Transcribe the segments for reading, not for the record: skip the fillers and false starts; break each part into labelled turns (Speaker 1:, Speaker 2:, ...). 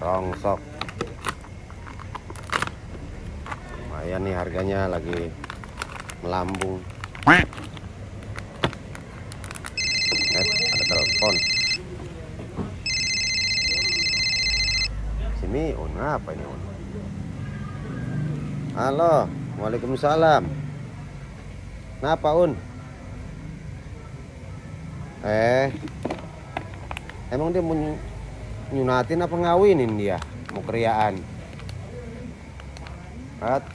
Speaker 1: rongsok. Lumayan nih harganya, lagi melambung. Ada telepon. Sini Un, apa ini Un? Halo, waalaikumsalam. Kenapa Un? Emang dia mau nyunatin apa ngawinin dia? Mau kriaan?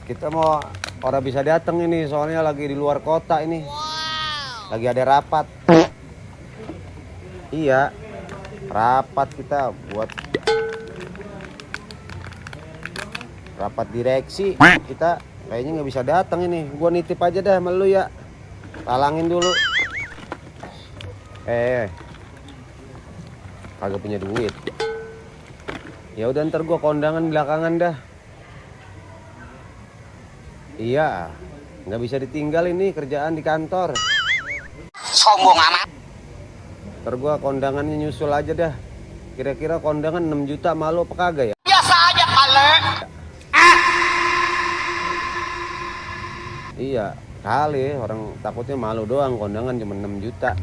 Speaker 1: Kita mau orang bisa datang ini, soalnya lagi di luar kota ini. Lagi ada rapat. Iya, rapat kita buat rapat direksi. Kita kayaknya nggak bisa datang ini. Gua nitip aja dah sama lu ya. Talangin dulu. Kagak punya duit. Ya udah, ntar gua kondangan belakangan dah. Iya, nggak bisa ditinggal ini kerjaan di kantor.
Speaker 2: Sombong amat.
Speaker 1: Ntar gua kondangannya nyusul aja dah. Kira-kira kondangan 6 juta malu apa kagak ya?
Speaker 2: Biasa aja kali.
Speaker 1: Iya, kali orang takutnya malu doang, kondangan cuma 6 juta.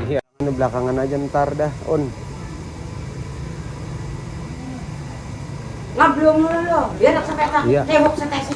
Speaker 1: Iya, ini belakangan aja ntar dah, Un.
Speaker 3: Ngablong lo, biar sampai tak
Speaker 1: Iya.
Speaker 3: tembok setes.